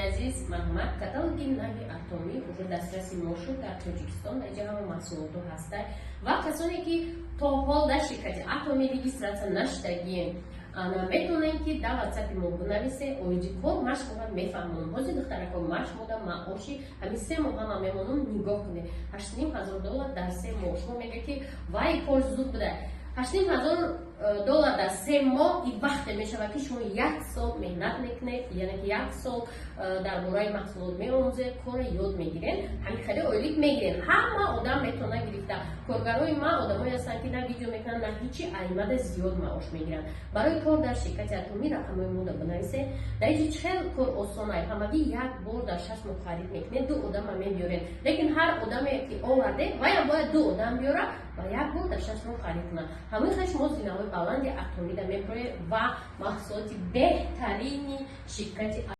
Азиз, марҳамат, каталоги нави Атомӣ уже дастраси мо шуд дар Тоҷикистон. Дар инҷа ҳама маҳсулотҳо ҳастанд ва касоне, ки то ҳол дар ширкати Атомӣ регистрация нашудагиен, метавонем, ки дар ватсапи мо бинависе. Оиди кор ман шуморо мефаҳмонам. Ҳозир, духтарако, ман шумода маоши ҳамин 3 моҳ ҳама мемонам. Нигоҳ кунед, 8500 доллар дар 3 моҳ. Шумо мегӯед, ки вай, кор зуд буда. 8500 доллар дар 3 моҳ и вақте мешавад, ки шумо як сол меҳнат мекунед, яъне ки як сол дар бораи маҳсулот меомӯзед, корро ёд мегиред, ҳамин хеле ойлик мегиред. Ҳама одам метавонад гирифта. Коргарои ма одамое ҳастанд, ки на видео мекунанд, на ҳичи, аймада зиёд маош мегиранд. Барои кор дар ширкати Атомӣ рақамҳои мода бинависед. Дар инҷи чӣ хел кор осонай? Ҳамагӣ як бор дар 6 моҳ харид мекунед, ду одама мебиёред, лекин ҳар одаме, ки оварде, ваям бояд ду одам биёрад ва як бор дар 6 моҳ харид кунад. Ҳамин хел шумо зинаҳои баланди Атомида мебироед ва маҳсулоти беҳтарини ширкати